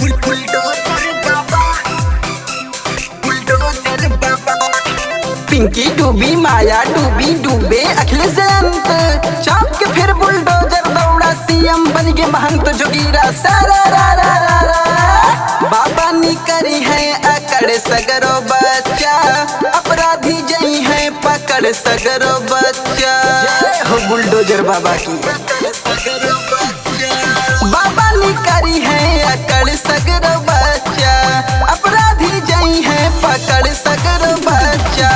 Bulldozer बाबा, bulldozer बाबा। पिंकी डूबी, माया डूबी, डूबे अखिलेश जयंत, चाप के फिर बुलडोजर दौड़ा, सीएम बन गए महंत जोगीरा सारा रा रा रा रा। बाबा नी करी है अकड़ सगरो बच्चा, अपराधी जई है पकड़ सगरो बच्चा। जय हो बुलडोजर बाबा की। सगरो बच्चा। बाबा नी करी है अकड़ सगरो बच्चा, अपराधी जई है पकड़ सगरो बच्चा।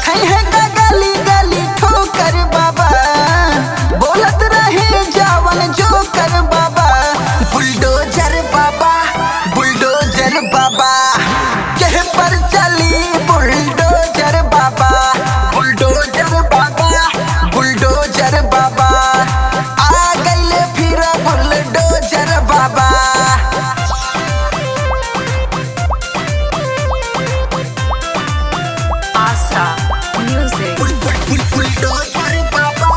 खई है का गली गली ठोकर बाबा, बोलत रहे जावन जो कर बाबा। बुलडोजर बाबा, बुलडोजर बाबा, कह पर चली बुलडोजर बाबा, बुलडोजर बाबा, बुलडोजर बाबा। आ गईले फिर बुलडोजर बाबा। Asra Music. Bulldozer बाबा,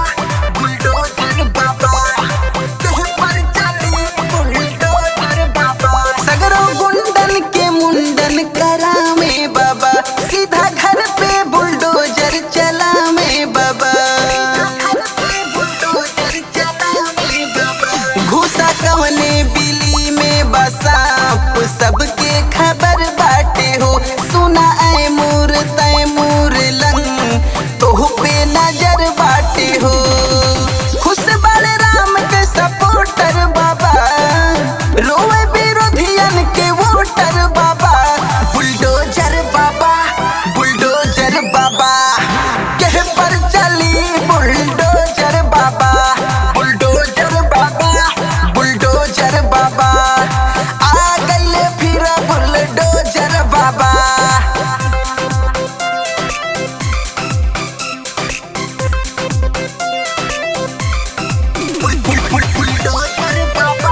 बुलडोजर बाबा, कह पर चली बुलडोजर बाबा। सगरो गुंडन के मुंडन करामे बाबा, सीधा घर पे बुलडोजर चलामे बाबा। घर पे बुलडोजर चलावे बाबा। घुसा कवने बिली में बसाप, सबके खबर बाटे हो। सुना ऐ मूर तै मूर लंग, तोह पे नजर बाटे हो। खुश बड़े राम के सपोर्टर बाबा, रोए विरोधियन के वोटर बाबा। बुलडोजर बाबा, बुलडोजर बाबा, कह पर चली बुलडोजर बाबा, बुलडोजर बाबा, बुलडोजर बाबा। आ गईले फिर बुलडोजर बाबा। बुलडोजर बाबा,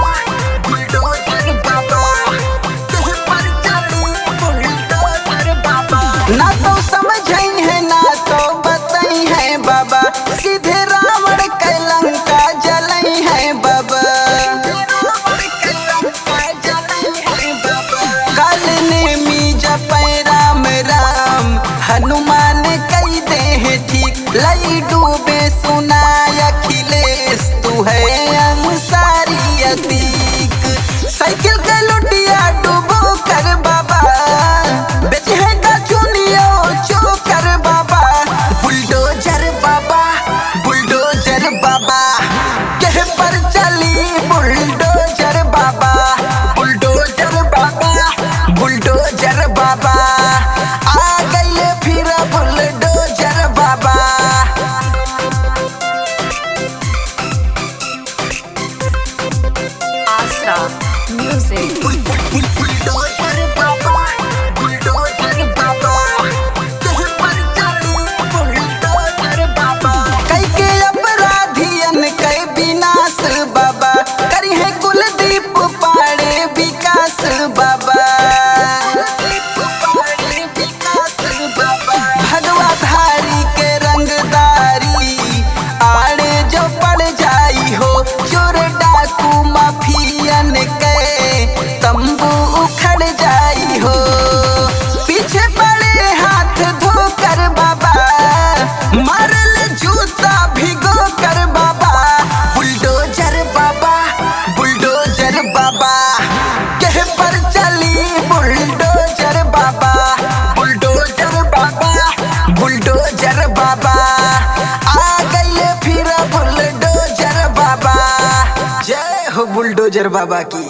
बुलडोजर बाबा, कह पर चली बुलडोजर बाबा। ना तो समझई है ना तो बताई है बाबा, सीधे रावण के लंका जलई है बाबा। रावण के लंका जलाई है बाबा। काल ने मी जपै राम राम, हनुमान कई दे है ठीक। लई डूबे सुनाय अखिलेश, तू है अंसारी अतीक। साइकिल के लुटिया डूबो कर बाबा, बेच है गचुनियो चोकर बाबा। बुलडोजर बाबा, बुलडोजर बाबा, कह पर चली बुलडोजर बाबा, बुलडोजर बाबा, बुलडोजर बाबा। आ गईले फिर बुलडोजर बाबा। Asra Music. Bulldozer बाबा, बुलडोजर बाबा, कह पर चली बुलडोजर बाबा। कई के अपराधियन के विनाश बाबा, करी है कुलदीप पाड़े विकास बाबा। पाड़े विकास बाबा। भगवा धारी के रंगदारी आड़े जो पड़ जाई हो। चोर डाकू माफियन के तंबू उखड़ जाई हो। पीछे पड़े हाथ धो कर बाबा, मारल जूता भिगो कर बाबा। बुलडोजर बाबा, बुलडोजर बाबा, कह पर चली बुलडोजर बाबा, बुलडोजर बाबा, बुलडोजर बाबा। आ गईले फिर बुलडोजर बाबा। जय हो बुलडोजर बाबा की।